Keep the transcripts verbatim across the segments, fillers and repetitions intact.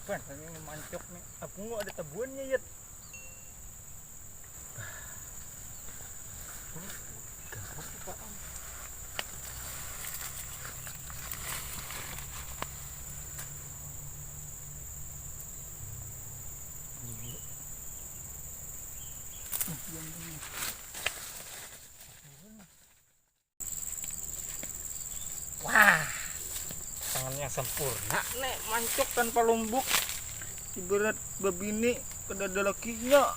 Kan ini mancok nih. Aku nggak ada tebuannya, Yet. Wah, tangannya sempurna nek mancok tanpa lumbuk. Ibarat babini kada ada lakinya.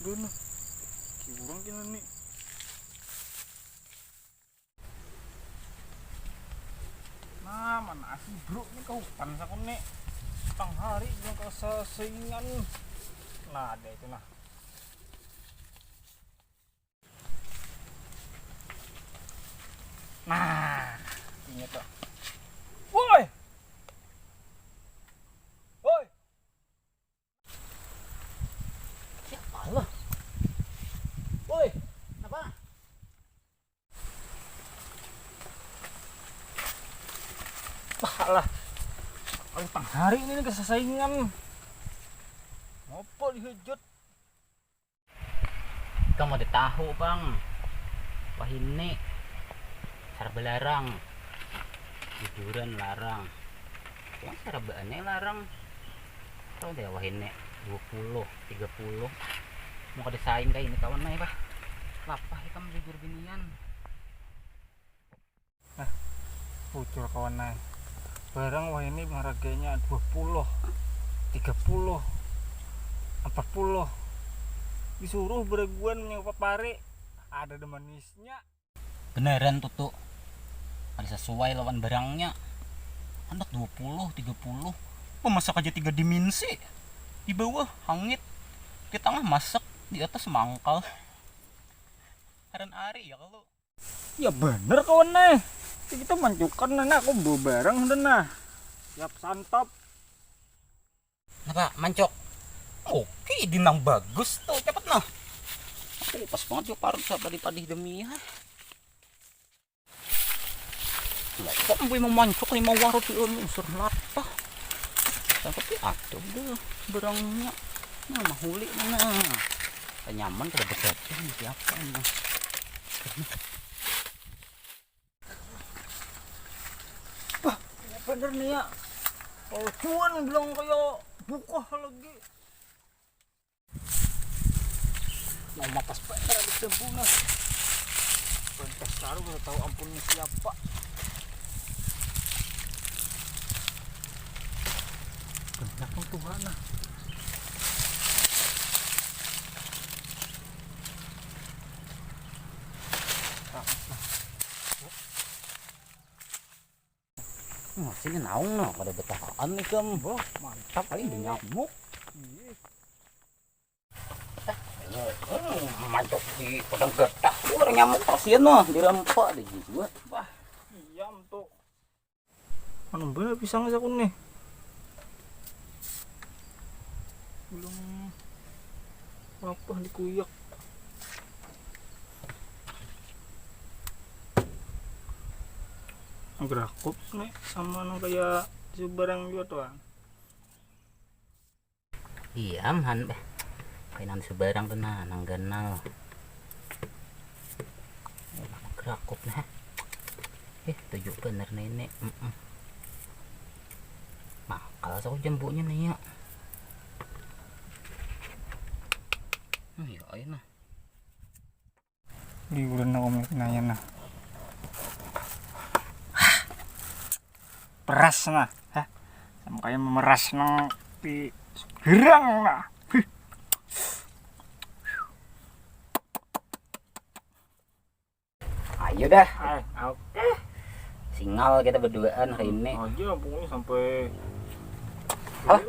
Duh, nah. Kurang kena nih. Nah, mana asli bro, ini kau pan sakun nih. Tang hari yang kau sasaingan. Nah, ada itu nah. Nah, ini tuh. Woi. Woi. Siapa lah? Woi, kenapa? Bah lah. Paling tang hari ini nih kesasaingan. Ngopo dihujut? Kamu ada tahu, Bang? Wahini sarba larang. Jujuran larang. Cuma sarbaannya larang. Tahu deh wahini dua puluh, tiga puluh. Mau kada saing kayak ini kawan nih, bah. Lapah ikam jujur binian. Nah, bujur kawan ai. Barang wahini harganya dua puluh, tiga puluh, empat puluh. Disuruh beraguan menyangkut pare, ada de manisnya. Beneran tuh tuh. Ada sesuai lawan barangnya. Anak dua puluh, tiga puluh. Memasak aja tiga dimensi. Di bawah hangit, di tengah masak, di atas mangkal. Heran ari ya kalau. Ya bener kawan nah. Kita mancukan nah, aku bawa barang dah nah. Siap santap. Napa mancok? Oke, di nang bagus tuh, cepet nah. Oke, pas banget juga parut sa padi-padi demi ya. Kok gue mau mancok lima warut di unsur lapah. Tapi ada udah barangnya. Nah, mahuli nah. Nyaman kada berjatuh nih siapa nih. Wah, ini bener nih ya. Kalau cuan bilang kayak bukah lagi. Mau mapas bener habis jambu nah. Pentas taruh udah tahu ampunnya siapa. Banyak tuh Tuhan nah. Wah, sini naung nah, kada betahaan nih kam. Boh, mantap. Paling ada nyamuk. Iya. Mancok di padang getah. Wah, ada nyamuk kasihan nah, dirempa ada juga. Wah, iya tuh. Mana bener pisang sakun nih. Belum apa dikuyak. Gerakup nih sama nang kayak sebarang juga tuh. Diam han beh. Kainan sebarang tuh nah nang ganal. Gerakup nah. Eh, tujuh bener nih ini. Mm-mm. Makal aku jambunya nih ya. Hmm, ya ayo nah. Liuran aku melihat naya nah. Peras nah. Hah? Sama kayak memeras nang di gerang nah. Ayo dah. Ay, oke. Singal kita berduaan hari ini. Aja pokoknya sampai hah?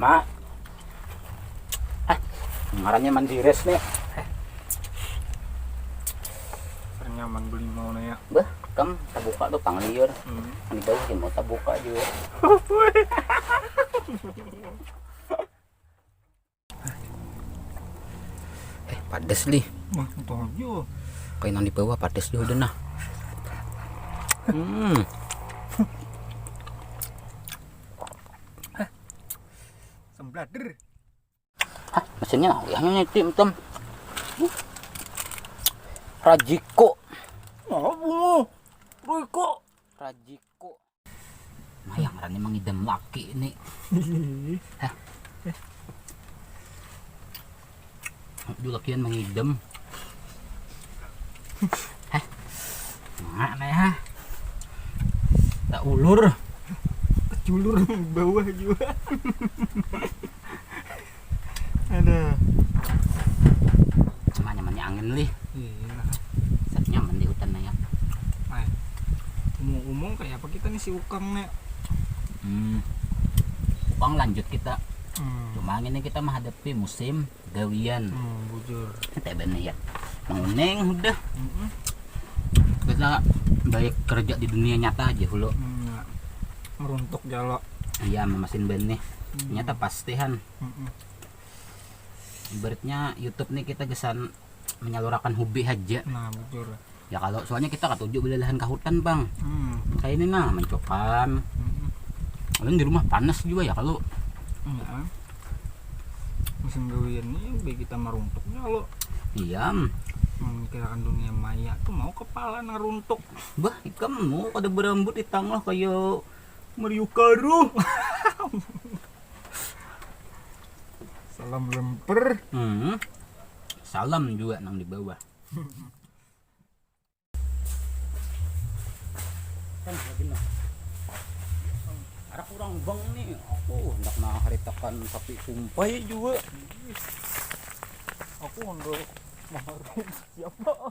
Mak. Ah, ngarannya mandires nih. Nyaman beli mau nih ya. Bah, kam tabuka tuh pangliur. Hmm. Ini baru sih mau tabuka juga. Eh, Padas lih. Nah, itu aja. Kayak nang di bawah padas juga udah nah. Hmm. Semblader. Hah, mesinnya nah, yang ini tim tem. Rajiko. Oh, bungo. Riko. Rajiko. Nah, yang rani mengidam laki ini. Hah? Dulu lakian mengidam. Hah? Nah, nah, ya. Tak ulur. Julur bawah juga. Ada. Cuma nyamannya angin lih. Iya. Set nyaman di hutan naya. Ay. Umum-umum kayak apa kita nih si Ukang nih? Hmm. Ukang lanjut kita. Hmm. Cuma ini kita menghadapi musim gawian. Hmm, bujur. Kita benih ya. Menguning udah. Mm-mm. Kita baik kerja di dunia nyata aja dulu. Hmm, ya. Meruntuk jalo. Iya, memasin benih. Hmm. Nyata pastihan. Mm-mm. Ibaratnya YouTube nih kita gesan menyalurakan hobi aja. Nah, bujur. Ya kalau soalnya kita katuju belelahan ke hutan bang. Hmm. Kayak ini nah mencokan. Mm-mm. Paling di rumah panas juga ya kalau. Iya. Musim gawian ini bagi kita meruntuk jalo. Iya. Memikirkan dunia maya tuh mau kepala naruntuk. Bah, ikam mau kada berambut di tangah kayak Mario Kart. Salam lemper. Hmm. Salam juga nang di bawah. Kan lagi nah. Ada kurang bang nih. Aku hendak mengharitakan sapi sumpai juga. Aku hendak mengharitakan siapa?